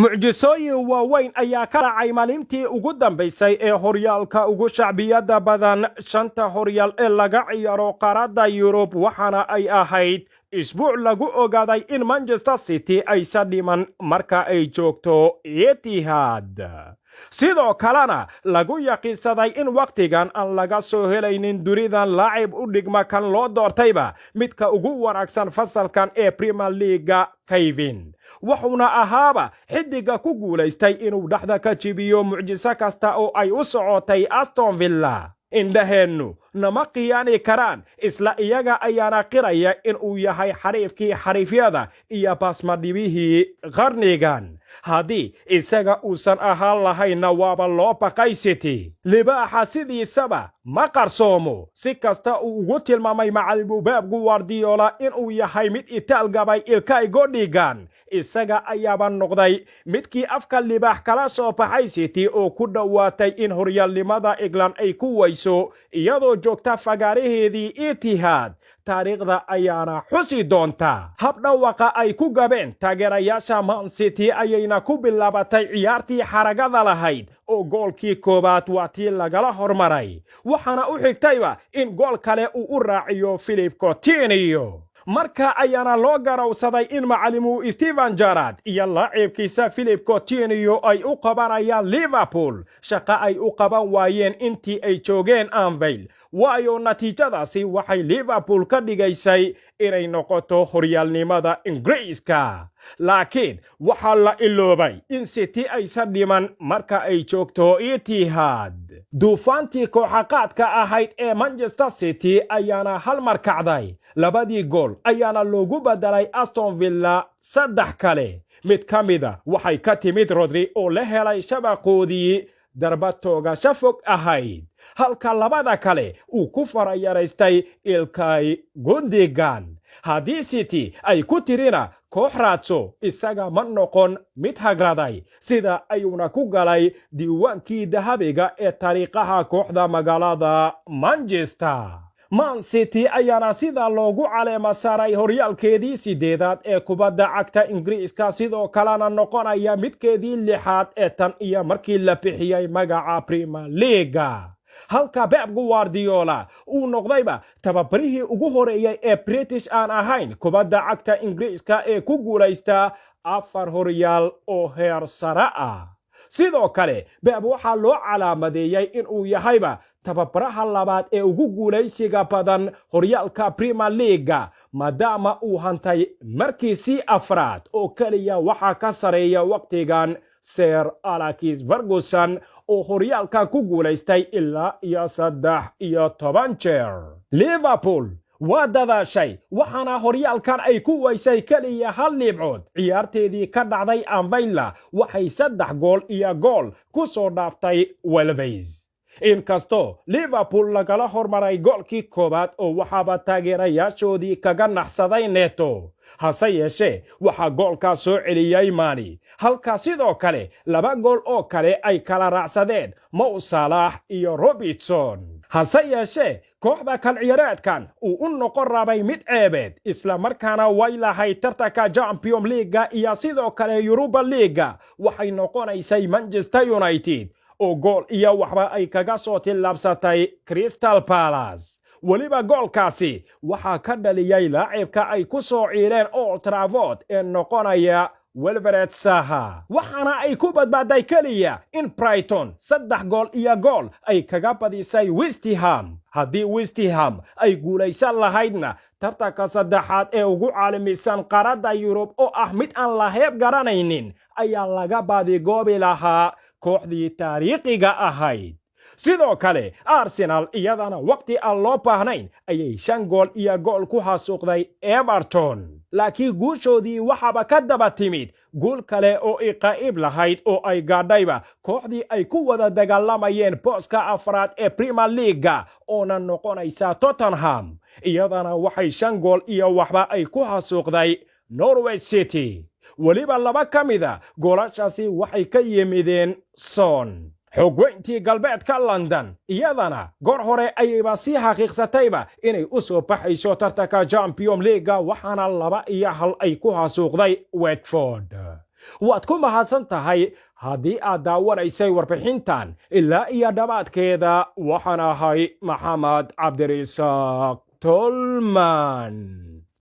Mucjisooyin waaweyn ayaa ka dhacay maalintii ugu dambaysay ee horyaalka ugu shacbiyadda badan shanta horyaal ee laga ciyaaro qaaradda Yurub, waxaana ay ahayd isbuuc lagu ogaaday in Manchester City aysan dhiman marka ay joogto Etihad, sidoo kalena lagu yaqiinsaday in wakhtigan aan laga soo helaynin dunidan laacib u dhigma kan loo doortayba midka ugu wanaagsan fasalkan ee Premier League-ga, Kevin. Wuxuuna ahaaba xiddiga ku guulaystay inuu dhexda ka jibiyo mucjiso kasta oo ay u socotay Aston Villa. Indhaheennu nama khiyaani karaan, isla iyaga ayaana qiraya inuu yahay xariifkii xariifyada iyo baasmadhibihii qarnigan. Haddii isaga uusan ahaan lahaynna, waaba loo baqay City. Libaaxa sidiisaba ma qarsoomo. Si kasta uu ugu tilmaamay macalin Pep Guardiola inuu yahay mid itaal gabay Ilkay Gundogan, isaga ayaaba noqday midkii afka libaax kala soo baxay City oo ku dhowaatay in horyaalnimada England ay ku weyso iyadoo joogta fagaaraheedii Etihad. Taariikhda ayaana xusi doonta habdhawaqa ay ku gabeen taageerayaasha Man City ayayna ku bilaabatay ciyaartii xaragada lahayd oo goolkii koowaad waa tii lagala hormaray, waxaana u xigtayba in gool kale uu u raaciyo Philippe Coutinho. Marka ayaana loo garowsaday in macalimu Steven Gerrard iyo laacibkiisa Philippe Coutinho ay u qabanayaan Liverpool shaqo ay u qaban waayeen intii ay joogeen Anfield, waayo natiijadaasi waxay Liverpool ka dhigaysay inay noqoto horyaalnimada Ingiriiska. Laakiin waxaa la iloobay in City aysan dhiman marka ay joogto Etihad. Duufaantii kooxaqaadka ahayd ee Manchester City ayaana hal mar kacday. Labadii gool ayaana loogu bedelay Aston Villa saddex kale. Mid ka mida waxay ka timid Rodri oo la helay shabaqoodii darba toogasho fog ahayd, halka labada kale uu ku farayaraystay Ilkay Gundogan. Haddii City ay ku tirina koox raadso, isaga ma noqon mid hagraday, sida ayuuna ku galay diiwaankii dahabiga ee taariikhaha kooxda magaalada Manchester. Man City ayaana sidaa loogu caleema saaray horyaalkeedii sideedaad ee kubadda cagta Ingiriiska, sidoo kalena noqonaya midkeedii lixaad ee tan iyo markii la bixiyey magaca Premier League-ga, halka Pep Guardiola uu noqdayba tababarihii ugu horeeyey ee British aan ahayn kubadda cagta Ingiriiska ee ku guulaysta afar horyaal oo heer sare ah. Sidoo kale Pep waxaa loo calaamadeeyey inuu yahayba tababaraha labaad ee ugu guulaysiga badan horyaalka Premier League-ga, maadaama uu hantay markiisii afraad oo keliya. Waxaa ka sareeya wakhtigan Sir Alex Ferguson oo horyaalkan ku guulaystay ilaa iyo 13 jeer. Liverpool waa dadaashay, waxaana horyaalkan ay ku weysay keliya hal dhibcood. Ciyaarteedii ka dhacday Anfield waxay 3 gool iyo gool ku soo dhaaftay Wolves. Inkastoo Liverpool lagala hormaray goolkii koowaad oo waxaaba taageerayaashoodii kaga naxsaday Neto, hase yeeshee waxaa goolkaas soo celiyey Mane, halka sidoo kale laba gool oo kale ay kala raacsadeen Mo Salah iyo Robertson. Hase yeeshee kooxda kalciyaareedkan uu u noqon rabay mid ceebeed, isla markaana way lahayd tartanka Champion League-ga iyo sidoo kale Europa League-ga, waxay noqonaysay Manchester United oo gool iyo waxba ay kaga soo tillaabsatay Crystal Palace. Weliba goolkaasi waxaa ka dhaliyey laacibka ay ku soo ciireen Old Trafford ee noqonaya Wilfried Zaha, waxaana ay ku badbaaday keliya in Brighton 3 gool iyo gool ay kaga badisay West Ham. Haddii West Ham ay guulaysan lahaydna, tartanka saddexaad ee ugu caalamisan qaaradda Yurub oo ah mid aan la heeb garanaynin ayaa laga baadigoobi lahaa kooxdii taariikhiga ahayd. Sidoo kale Arsenal iyadana waqti aan loo baahnayn ayay 5 gool iyo gool ku xasuuqday Everton, laakiin guushoodii waxaaba ka daba timid guul kale oo iqaa'ib lahayd oo ay gaadhayba kooxdii ay ku wada dagaalamayeen booska afraad ee Premier League-ga oona noqonaysa Tottenham. Iyadana waxay 5 gool iyo waxba ay ku xasuuqday Norwich City. Weliba laba ka mida goolashaasi waxay ka yimideen Son. Xogweyntii galbeedka London iyadana goor hore ayayba sii xaqiiqsatayba inay u soo baxayso tartanka Champion League-ga, waxaana 2-1 ay ku xasuuqday Watford. Waad ku mahadsan tahay haddii aad daawanaysay warbixintan ilaa iyo dhammaadkeeda. Waxaan ahay Maxamed Cabdirisaaq Tolman.